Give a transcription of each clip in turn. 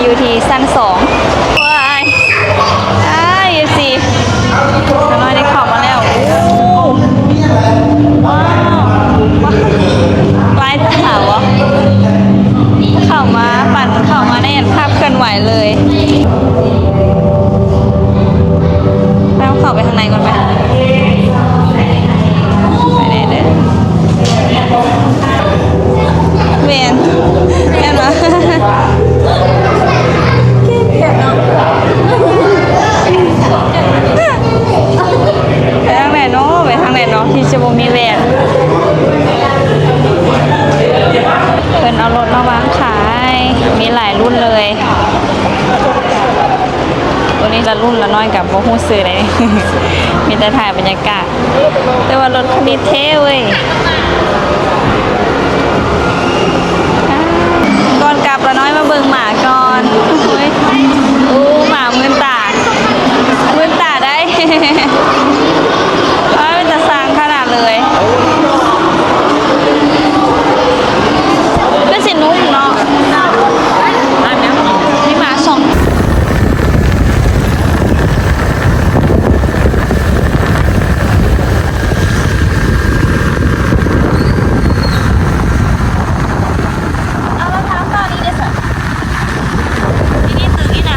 ຢູ່ທີ່ຊັ້ນສອງ. ວ້າຍ ອ້າຍ ເອັຟຊີ ນ້ອຍໄດ້ເຂົ້າມາແລ້ວ. ໂອ້ ວ້າວ ຫຼາຍຕາບໍ່? ເຂົ້າມາ ປັ້ນເຂົ້າມາໃນອັນພາບເຄື່ອນໄຫວເລີຍ. ແລ້ວເຂົ້າໄປທາງໃນກ່ອນໄປ. ໄປແດ່ເດີ. ແມ່ນ ແມ່ນບໍ່? ໄປທາງໃດເນາະ ໄປທາງໃດເນາະ ທີ່ຈະບໍ່ມີແວ່ນ. ເພິ່ນເອົາລົດມາວາງຂາຍ ມີຫຼາຍລຸ້ນເລີຍ. ໂຕນີ້ລະລຸ້ນລະນ້ອຍກໍບໍ່ຮູ້ຊື່ໃດ ມີແຕ່ຖ່າຍບັນຍາກາດ. ແຕ່ວ່າລົດຄັນນີ້ເທ່ເວີ້ຍ. ກ່ອນກັບລະນ້ອຍມາເບິ່ງໝາກ່ອນ. ໂອ້ຍ ໂອ້ ໝາມື່ນຕາ ມື່ນຕາໄດ້. ໂອ້ຍ ເປັນຕາຊັງຂະໜາດເລີຍ. ຄືຊິນຸ້ມເນາະ. ມີໝາສອງ ເອົາລະຖາມຕໍ່ນີ້ເດ້ ທີ່ນີ້ຕຶກນີ້ນະ.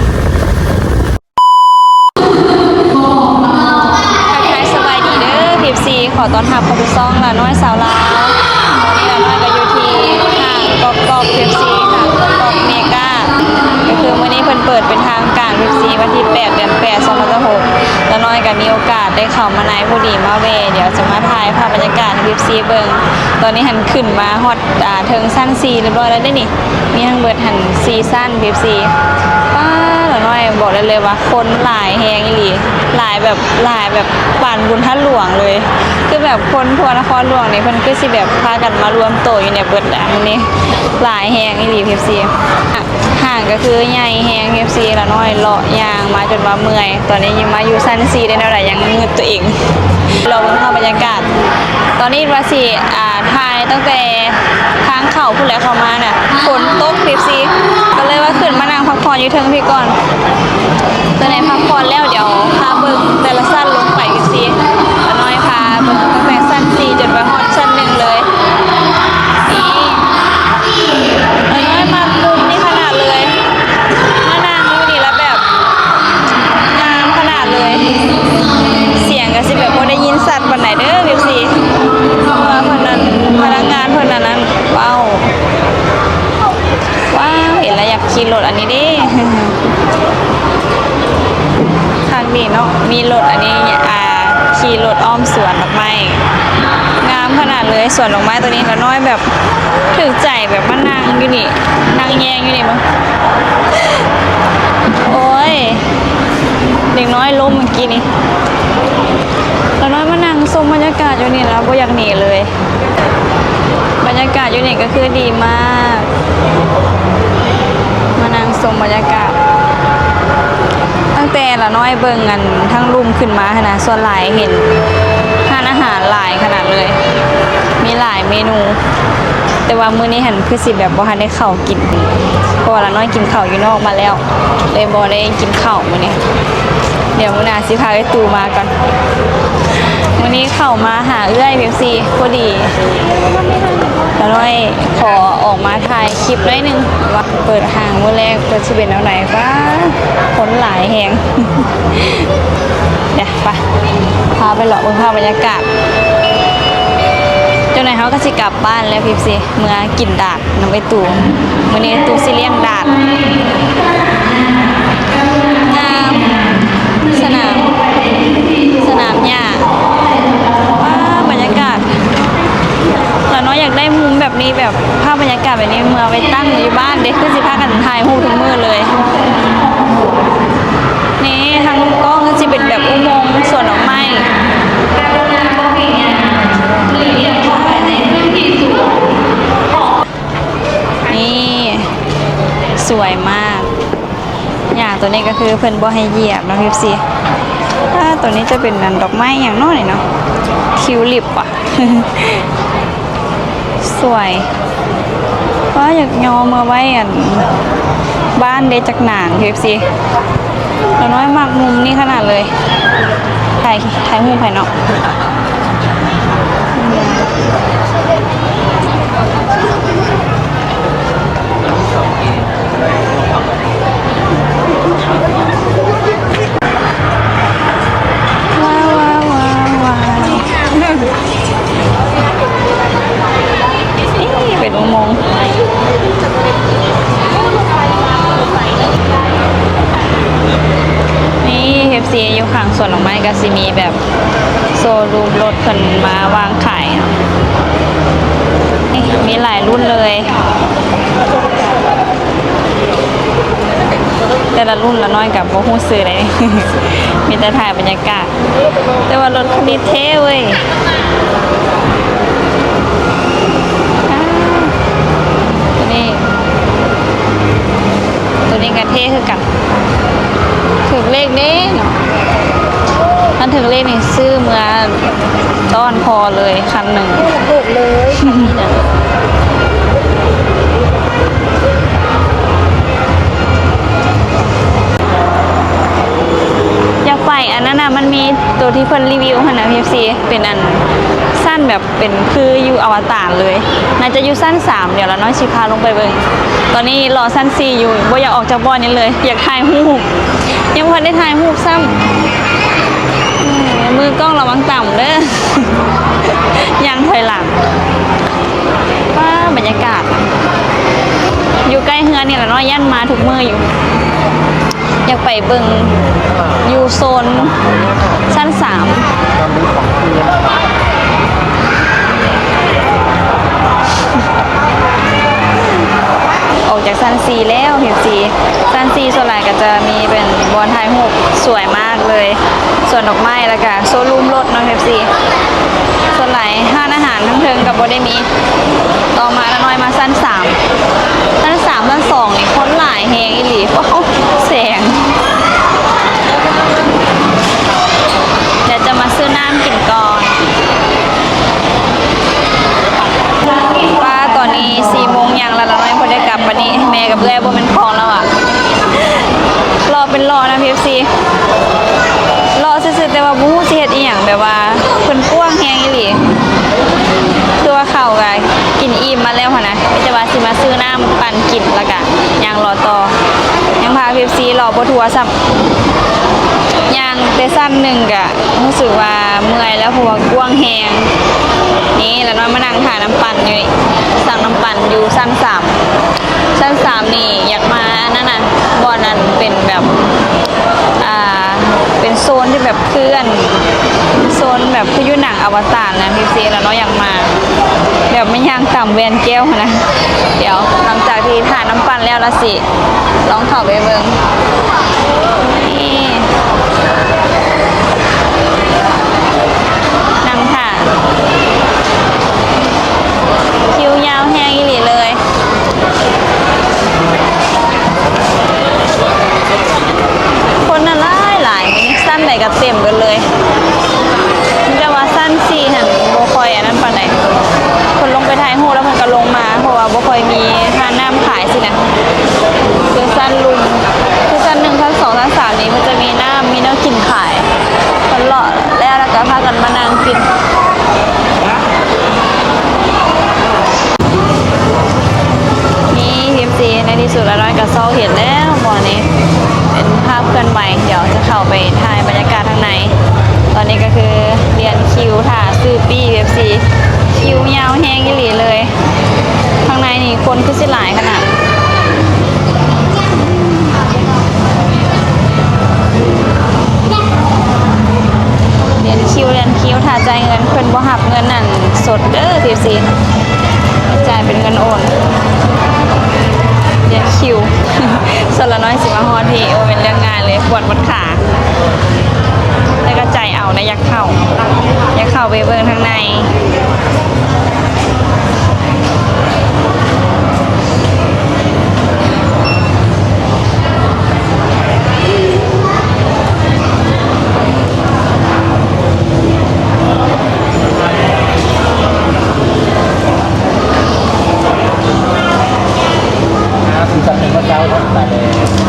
ທັກທາຍສະບາຍດີເດີ ເອັຟຊີ ຂໍຕ້ອນຮັບເຂົ້າສູ່ຊ່ອງລານ້ອຍຊາວລາວ. ຕອນນີ້ລານ້ອຍກໍຢູ່ທີ່ຫ້າງກອກກອກ ເອັຟຊີ ຫ້າງກອກກອກເມກາ ກໍຄືມື້ນີ້ເພິ່ນເປີດເປັນທາງການ ເອັຟຊີ ວັນທີແປດ ເດືອນແປດ ສອງພັນຊາວຫົກ. ລານ້ອຍກໍມີໂອກາດໄດ້ເຂົ້າມາໃນ ພໍດີມາແວ່ ດຽວຈະມາຖ່າຍພາບບັນຍາກາດໃຫ້ ເອັຟຊີ ເບິ່ງ. ຕອນນີ້ຫັ້ນຂຶ້ນມາຮອດ ອ່າ ເທິງຊັ້ນສີ່ຮຽບຮ້ອຍແລ້ວເດ້ນີ້ ມີທັງເບິດຫັ້ນສີ່ຊັ້ນ ເອັຟຊີ. ປ້າ ລານ້ອຍບອກໄດ້ເລີຍວ່າຄົນຫຼາຍແຮງອີ່ຫຼີ ຫຼາຍແບບ ຫຼາຍແບບປານບຸນທາດຫຼວງເລີຍ. ຄືແບບຄົນທົ່ວນະຄອນຫຼວງນີ້ ເພິ່ນຄືຊິແບບພາກັນມາລວມໂຕຢູ່ໃນເບິດແຫຼະມື້ນີ້ ຫຼາຍແຮງອີ່ຫຼີ ເອັຟຊີ. ຫ້າງກໍຄືໃຫຍ່ແຮງ ເອັຟຊີ ລານ້ອຍເລາະຍ່າງມາຈົນວ່າເມື່ອຍ. ຕອນນີ້ມາຢູ່ຊັ້ນສີ່ໄດ້ແນວໃດ ຍັງງຶດຕົວເອງ. ລອງເບິ່ງພາບບັນຍາກາດ ຕອນນີ້ວ່າຊິ ອ່າ ຖ່າຍຕັ້ງແຕ່ທາງເຂົ້າພຸ້ນແຫຼະ ເຂົ້າມານະ ຝົນຕົກ ເອັຟຊີ ກໍເລີຍວ່າຂຶ້ນມານັ່ງພັກຜ່ອນຢູ່ເທິງພີ້ກ່ອນ. ຕອນນີ້ພັກຜ່ອນແລ້ວ ດຽວພາເບິ່ງແຕ່ລະຊັ້ນລົງໄປ ເອັຟຊີ ລານ້ອຍພາເບິ່ງຕັ້ງແຕ່ຊັ້ນສີ່ຈົນໄປຮອດຊັ້ນໜຶ່ງເລີຍ. ນີ້ ລານ້ອຍມັກມຸມນີ້ຂະໜາດເລີຍ ມານັ່ງຢູ່ນີ້ລະແບບ ງາມຂະໜາດເລີຍ. ສຽງກໍຊິແບບບໍ່ໄດ້ຍິນຊັດປານໃດເດີ ເອັຟຊີ ເພາະວ່າເພິ່ນນັ້ນ ພະນັກງານເພິ່ນອັນນັ້ນເວົ້າ. ວ້າວ ເຫັນແລ້ວຢາກຂີ່ລົດອັນນີ້ເດ້ ຄັກດີເນາະ ມີລົດອັນນີ້ ອ່າ ຂີ່ລົດອ້ອມສວນດອກໄມ້ ງາມຂະໜາດເລີຍ. ສວນດອກໄມ້ໂຕນີ້ລານ້ອຍແບບຖືກໃຈ ແບບມານັ່ງຢູ່ນີ້ ນັ່ງແຍງຢູ່ນີ້ເບິ່ງ. ໂອ້ຍ ເດັກນ້ອຍລົ້ມມື້ກີ້ນີ້ ລານ້ອຍມານັ່ງຊົມບັນຍາກາດຢູ່ນີ້ລະ ບໍ່ຢາກໜີເລີຍ. ບັນຍາກາດຢູ່ນີ້ກໍຄືດີມາກ ມານັ່ງຊົມບັນຍາກາດ. ຕັ້ງແຕ່ລານ້ອຍເບິ່ງອັນທາງລຸ່ມຂຶ້ນມາຫັ້ນນະ ສ່ວນຫຼາຍເຫັນຮ້ານອາຫານຫຼາຍຂະໜາດເລີຍ ມີຫຼາຍເມນູ. ແຕ່ວ່າມື້ນີ້ຫັ້ນຄືຊິແບບບໍ່ທັນໄດ້ເຂົ້າກິນ ເພາະວ່າລານ້ອຍກິນເຂົ້າຢູ່ນອກມາແລ້ວ ເລີຍບໍ່ໄດ້ກິນເຂົ້າມື້ນີ້. ດຽວມື້ໜ້າຊິພາເອື້ອຍຕູ້ມາກ່ອນ. ມື້ນີ້ເຂົ້າມາຫາເອື້ອຍ ເອັຟຊີ ພໍດີ ລານ້ອຍຂໍອອກມາຖ່າຍຄລິບໜ້ອຍໜຶ່ງ ວ່າເປີດຫ້າງມື້ແລກເພິ່ນຊິເປັນແນວໃດ. ວ້າ ຄົນຫຼາຍແຮງ. ເດ ໄປ ພາໄປເລາະເບິ່ງພາບບັນຍາກາດ. ຈັກໜ່ອຍເຮົາກໍຊິກັບບ້ານແລ້ວ ເອັຟຊີ ເມືອກິນດາດ ນຳໄອ້ຕູ. ມື້ນີ້ຕູ້ຊິລ້ຽງດາດ. ງາມ ສະໜາມ ສະໜາມຫຍ້າ. ວ້າ ບັນຍາກາດ ລານ້ອຍຢາກໄດ້ມຸມແບບນີ້ ແບບພາບບັນຍາກາດແບບນີ້ ເມືອໄວ້ຕັ້ງຢູ່ບ້ານເດ້ ຄືຊິພາກັນຖ່າຍຮູບທຸກມື້ເລີຍ. ນີ້ທາງກ້ອງຊິເປັນແບບອຸໂມງສວນດອກໄມ້. ນີ້ ສວຍມາກ. ຫຍ້າໂຕນີ້ກໍຄືເພິ່ນບໍ່ໃຫ້ຢຽບເນາະ ເອັຟຊີ. ອາ ໂຕນີ້ຈະເປັນອັນດອກໄມ້ຫຍັງເນາະນີ້ເນາະ ທິວລິບຫວາ? ສວຍ. ວ້າ ຢາກຍໍເມືອໄວ້ອັນບ້ານ ເດ ຈັກໜາງ ເອັຟຊີ ລາວນ້ອຍມັກມຸມນີ້ຂະໜາດເລີຍ ຖ່າຍ ຖ່າຍຮູບໃຫ້ເນາະ. ວ້າວ ວ້າວ ວ້າວ ວ້າວ ນີ້ເປັນອຸໂມງ ນີ້ ເອັຟຊີ ຢູ່ຂ້າງສວນດອກໄມ້ກໍຊິມີແບບ ໂຊຣູມລົດເພິ່ນມາວາງຂາຍເນາະ ມີຫຼາຍລຸ້ນເລີຍ ແຕ່ລະລຸ້ນລາວນ້ອຍກໍບໍ່ຮູ້ຊື່ໃດ໋ ມີແຕ່ຖ່າຍບັນຍາກາດ ແຕ່ວ່າລົດຄັນນີ້ເທ່ເວີ້ຍ ອ່າ ໂຕນີ້ ໂຕນີ້ກໍເທ່ຄືກັນ ຖືກເລກເດ້ເນາະ ຄັນຖືກເລກນີ້ຊື້ເມືອຕ້ອນພໍ່ເລີຍຄັນໜຶ່ງ ຖືກເລີຍຄັນນີ້ນະ. ຢາກໄປອັນນັ້ນນະ ມັນມີໂຕທີ່ເພິ່ນຣີວິວຫັ້ນນະ ເອັຟຊີ ເປັນອັນຊັ້ນແບບ ເປັນຄືຢູ່ອະວະຕານເລີຍ ໜ້າຈະຢູ່ຊັ້ນສາມ ດຽວລາວນ້ອຍຊິພາລົງໄປເບິ່ງ ຕອນນີ້ລໍຊັ້ນສີ່ຢູ່ ບໍ່ຢາກອອກຈາກບ່ອນນີ້ເລີຍ ຢາກຖ່າຍຮູບ ຍັງບໍ່ທັນໄດ້ຖ່າຍຮູບຊ້ຳ ເອີ ມືກ້ອງລະວັງຕ່ຳເດີ ຍ່າງຖອຍຫຼັງ ວ້າ ບັນຍາກາດ ຢູ່ໃກ້ເຮືອນນີ້ລະເນາະ ຢ້ານມາທຸກມື້ຢູ່. ຢາກໄປເບິ່ງຢູ່ໂຊນຊັ້ນສາມ ອອກຈາກຊັ້ນສີ່ແລ້ວ ເອັຟຊີ ຊັ້ນສີ່ສ່ວນຫຼາຍກໍຈະມີເປັນບ່ອນຖ່າຍຮູບສວຍມາກເລີຍ ສວນດອກໄມ້ ແລ້ວກະໂຊຣູມລົດເນາະ ເອັຟຊີ ສ່ວນຫຼາຍຮ້ານອາຫານທາງເທິງກໍບໍ່ໄດ້ມີ. ຕໍ່ມາລານ້ອຍມາຊັ້ນສາມ ຊັ້ນສາມ ຊັ້ນສອງນີ້ຄົນຫຼາຍແຮງອີ່ຫຼີ ວ້າວ ແສງ ດຽວຈະມາຊື້ນ້ຳກິນກ່ອນ ປ້າ ຕອນນີ້ສີ່ໂມງຫຍັງລະ ລານ້ອຍບໍ່ໄດ້ກັບ ບາດນີ້ແມ່ກັບເອື້ອຍບໍ່ແມ່ນຂອງລາວອະ ເລາະເປັນເລາະນະ ເອັຟຊີ ເລາະຊື່ໆ ແຕ່ວ່າບໍ່ຮູ້ຊິເຮັດອີ່ຫຍັງ ແບບວ່າເພິ່ນກວ້າງແຮງອີ່ຫຼີ ຄືວ່າເຂົ້າກໍກິນອີ່ມມາແລ້ວຫັ້ນນະ ມີແຕ່ວ່າຊິມາຊື້ນ້ຳປັ່ນກິນ ແລ້ວກະຍ່າງເລາະຕໍ່ ຍັງພາ ເອັຟຊີ ເລາະບໍ່ທົ່ວຊ້ຳ ຍ່າງແຕ່ຊັ້ນໜຶ່ງກະ ຮູ້ສຶກວ່າເມື່ອຍແລ້ວ ເພາະວ່າກວ້າງແຮງ ນີ້ລານ້ອຍມານັ່ງຖ້ານ້ຳປັ່ນຢູ່ນີ້ ສັ່ງນ້ຳປັ່ນຢູ່ຊັ້ນສາມ ຊັ້ນສາມນີ້ຢາກມາອັນນັ້ນນະ ບ່ອນອັນເປັນແບບ ອ່າ ເປັນໂຊນທີ່ແບບຄືອັນ ໂຊນແບບຄືຢູ່ໜັງອະວະຕານນະ ເອັຟຊີ ລານ້ອຍຢາກມາ ແບບມາຍ່າງຕາມແວ່ນແກ້ວຫັ້ນນະ ດຽວຫຼັງຈາກທີ່ຖ້ານ້ຳປັ່ນແລ້ວລະຊິ ລອງເຂົ້າໄປເບິ່ງ ນີ້ ນັ່ງຖ້າ ຄິວຍາວແຮງອີ່ຫຼີເລີຍ ຄົນນະຫຼາຍໆ ຊັ້ນໃດກໍເຕັມເບິດເລີຍ ມີແຕ່ວ່າຊັ້ນສີ່ຫັ້ນບໍ່ຄ່ອຍອັນນັ້ນປານໃດ ຄົນລົງໄປຖ່າຍຮູບແລ້ວເພິ່ນກໍລົງມາ ເພາະວ່າບໍ່ຄ່ອຍມີຮ້ານນ້ຳຂາຍ. ຊີ້ນະ ຄືຊັ້ນລຸ່ມ ຄືຊັ້ນໜຶ່ງ ຊັ້ນສອງ ຊັ້ນສາມນີ້ ມັນຈະມີນ້ຳ ມີແນວກິນຂາຍ ເພິ່ນເລາະແລ້ວ ແລ້ວກໍພາກັນມານັ່ງກິນ. ນີ້ ເອັຟຊີ ໃນທີ່ສຸດລານ້ອຍກໍຊອກເຫັນແລ້ວບ່ອນນີ້ ເປັນພາບເຄື່ອນໄຫວ ດຽວຈະເຂົ້າໄປຖ່າຍບັນຍາກາດທາງໃນ. ຕອນນີ້ກໍຄືລຽນຄິວຖ້າຊື້ປີ້ ເອັຟຊີ ຄິວຍາວແຮງອີ່ຫຼີເລີຍ. ຂ້າງໃນນີ້ຄົນຄືຊິຫຼາຍຂະໜາດ ລຽນຄິວ ລຽນຄິວ ຖ້າຈ່າຍເງິນ ເພິ່ນບໍ່ຮັບເງິນອັນສົດເດີ ເອັຟຊີ ຈ່າຍເປັນເງິນໂອນ ລຽນຄິວ. ສ່ວນລານ້ອຍຊິມາຮອດພີ້ ໂອ້ ແມ່ນເລື່ອງງ່າຍເລີຍ ປວດໝົດຂາ ແຕ່ກໍໃຈເອົານະ ຢາກເຂົ້າ ຢາກເຂົ້າໄປເບິ່ງທາງໃນ. ອ່າ ສີສັນເປັນວ່າເຈົ້າ ຕາແດງ.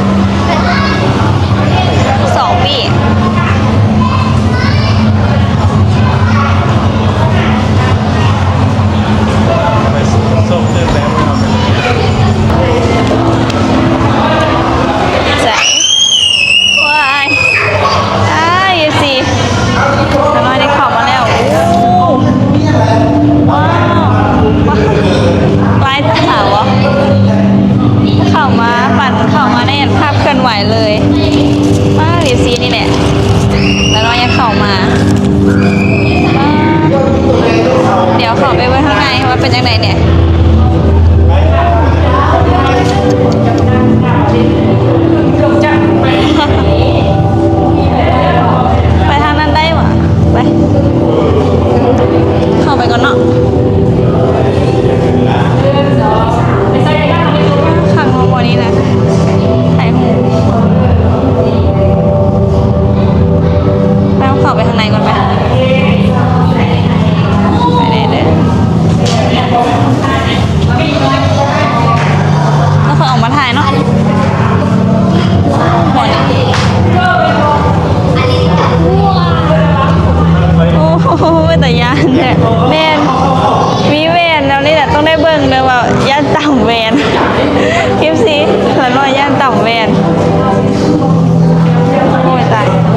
ໂອ້ຍຕາຍ ໂ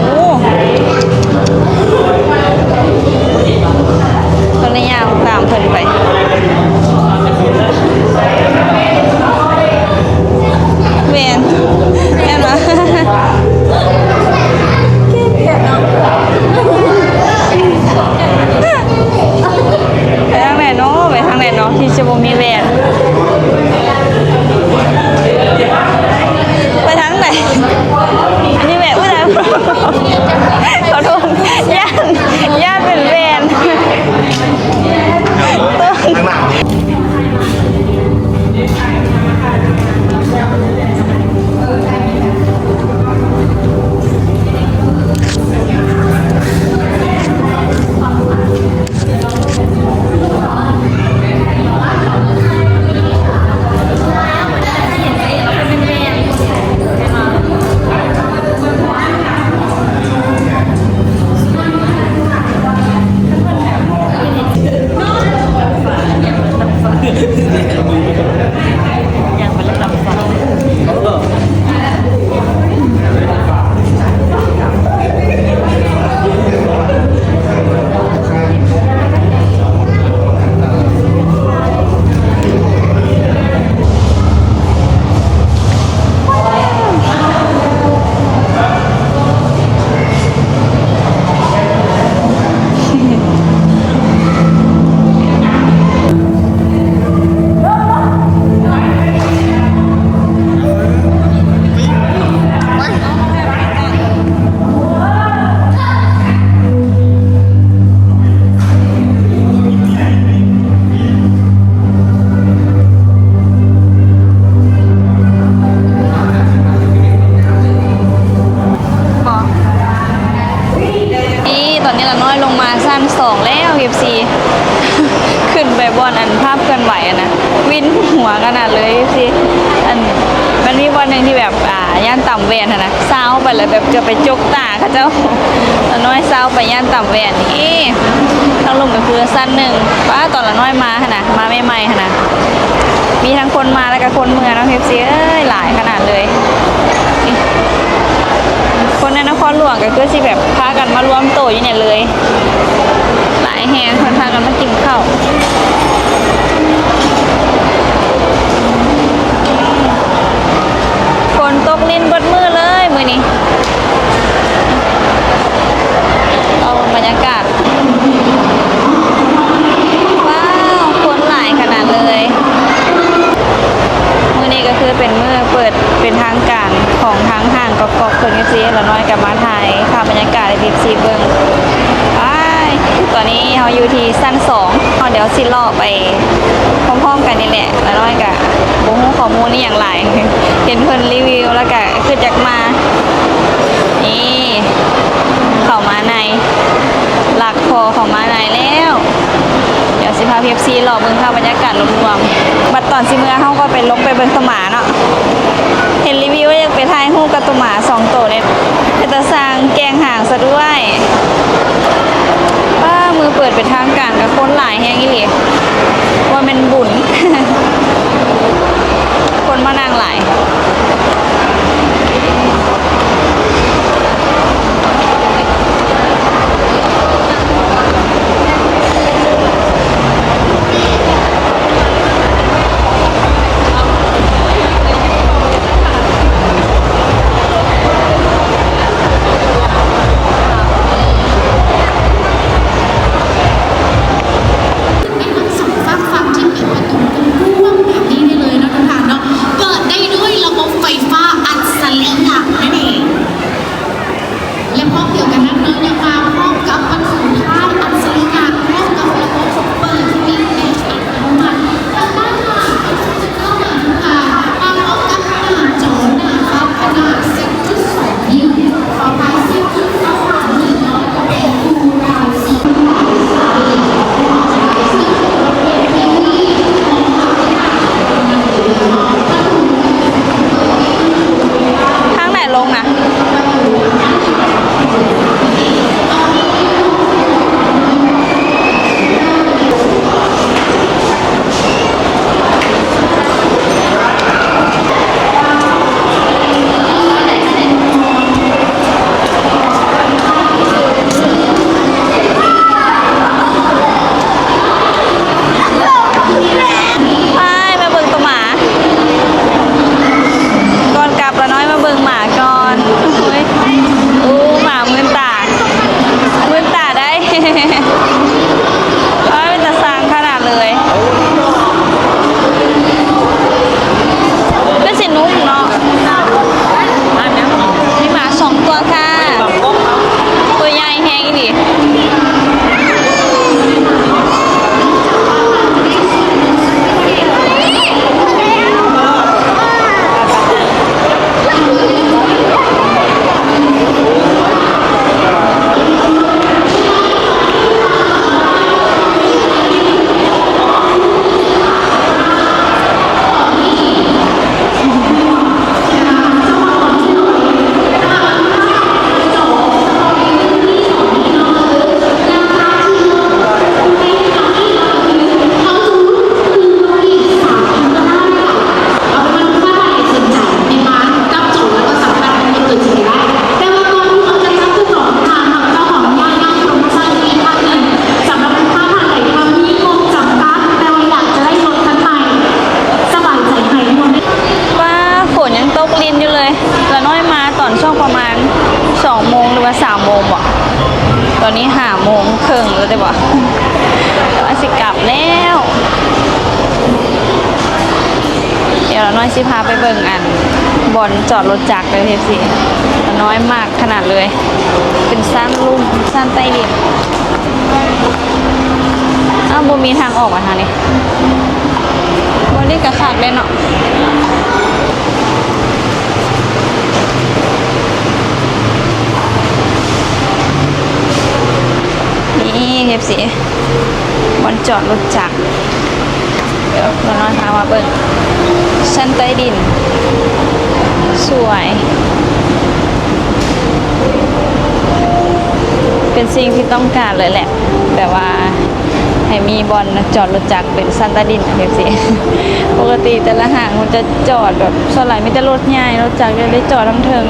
ອ້ ຕົວນີ້ຍ່າງຕາມເພິ່ນໄປ ແມ່ນ ແມ່ນຫວາ? ໄປທາງໃດເນາະ ໄປທາງໃດເນາະ ທີ່ຈະບໍ່ມີແວ່ນ ໄປທາງໃດ? ອັນນີ້ແວ່ນ ອຸ້ຍ ຕາຍ ຂໍໂທດ ຢ້ານ ຢ້ານເປັນແວ່ນ. ນີ້ ຕອນນີ້ລະນ້ອຍລົງມາຊັ້ນສອງແລ້ວ ເອັຟຊີ ຂຶ້ນໄປບ່ອນອັນພາບເຄື່ອນໄຫວຫັ້ນນະ ວິນຫົວຂະໜາດເລີຍ ເອັຟຊີ ອັນ ມັນມີບ່ອນໜຶ່ງທີ່ແບບ ອ່າ ຢ້ານຕຳແວ່ນຫັ້ນນະ ຊາວໄປແລ້ວແບບເກືອບໄປຈົກຕາເຂົາເຈົ້າ ລະນ້ອຍຊາວໄປຢ້ານຕຳແວ່ນນີ້ ທາງລຸ່ມກໍຄືຊັ້ນໜຶ່ງ ປ້າ ຕອນລະນ້ອຍມາຫັ້ນນະ ມາໃໝ່ໆຫັ້ນນະ ມີທັງຄົນມາ ແລ້ວກໍຄົນເມືອເນາະ ເອັຟຊີເອີຍ ຫຼາຍຂະໜາດເລີຍ ນີ້ ຄົນໃນນະຄອນຫຼວງກໍຄືຊິແບບພາກັນມາລວມໂຕຢູ່ນີ້ເລີຍ ຫຼາຍແຮງ ເພິ່ນພາກັນມາກິນເຂົ້າ ຝົນຕົກລິນເບິດມື້ເລີຍມື້ນີ້ ເອົາເບິ່ງບັນຍາກາດ ວ້າວ ຄົນຫຼາຍຂະໜາດເລີຍ ມື້ນີ້ກໍຄືເປັນມື້ເປີດເປັນທາງການຂອງທາງຫ້າງກອກໆ ເພິ່ນ ເອັຟຊີ ລະນ້ອຍກໍມາຖ່າຍພາບບັນຍາກາດໃຫ້ ເອັຟຊີ ເບິ່ງ ອ້າຍ ຕອນນີ້ເຮົາຢູ່ທີ່ຊັ້ນສອງ ເຮົາດຽວຊິເລາະໄປພ້ອມໆກັນນີ້ແຫຼະ ລະນ້ອຍກໍບໍ່ຮູ້ຂໍ້ມູນອີ່ຫຍັງຫຼາຍ ເຫັນເພິ່ນຣີວິວ ແລ້ວກໍຄຶດຢາກມາ ນີ້ ເຂົ້າມາໃນ ຫຼັກພໍເຂົ້າມາໃນແລ້ວ ດຽວຊິພາ ເອັຟຊີ ເລາະເບິ່ງພາບບັນຍາກາດລວມໆ ບັດຕອນຊິເມືອເຮົາກໍໄປຫຼົບໄປເບິ່ງໂຕໝາເນາະ ເຫັນຣີວິວ ຢາກໄປຖ່າຍຮູບກັບໂຕໝາສອງໂຕນີ້ ເປັນຕາຊ່າງແກ່ງຫາງຊະດ້ວຍ ປ້າ ມື້ເປີດເປັນທາງການກໍຄົນຫຼາຍແຮງອີ່ຫຼີ ວ່າແມ່ນບຸນ ຄົນມານັ່ງຫຼາຍ. ສອງຟາກຝັ່ງທີ່ເປັນປະຕູກຸງກຸ້ງ ຕອນນີ້ຫ້າໂມງເຄິ່ງແລ້ວເດ້ບໍ່? ກຳລັງຊິກັບແລ້ວ. ດຽວນ້ອຍຊິພາໄປເບິ່ງອັນບ່ອນຈອດລົດຈັກເດີ ເອັຟຊີ ນ້ອຍມັກຂະໜາດເລີຍ. ເປັນຊັ້ນລຸ່ມ ຊັ້ນໃຕ້ດິນ. ອ້າວ ບໍ່ມີທາງອອກຫວາທາງນີ້? ບໍ່ ນີ້ກະຄັກເດ້ເນາະ. ນີ້ ເອັຟຊີ ບ່ອນຈອດລົດຈັກ. ດຽວນ້ອຍພາມາເບິ່ງຊັ້ນໃຕ້ດິນ ສວຍ ເປັນສິ່ງທີ່ຕ້ອງການເລີຍແຫຼະ ແບບວ່າໃຫ້ມີບ່ອນຈອດລົດຈັກເປັນຊັ້ນໃຕ້ດິນ ເອັຟຊີ. ປົກກະຕິແຕ່ລະຫ້າງມັນຈະຈອດແບບ ສ່ວນຫຼາຍມີແຕ່ລົດໃຫຍ່ ລົດຈັກຈະໄດ້ຈອດທາງເທິງ.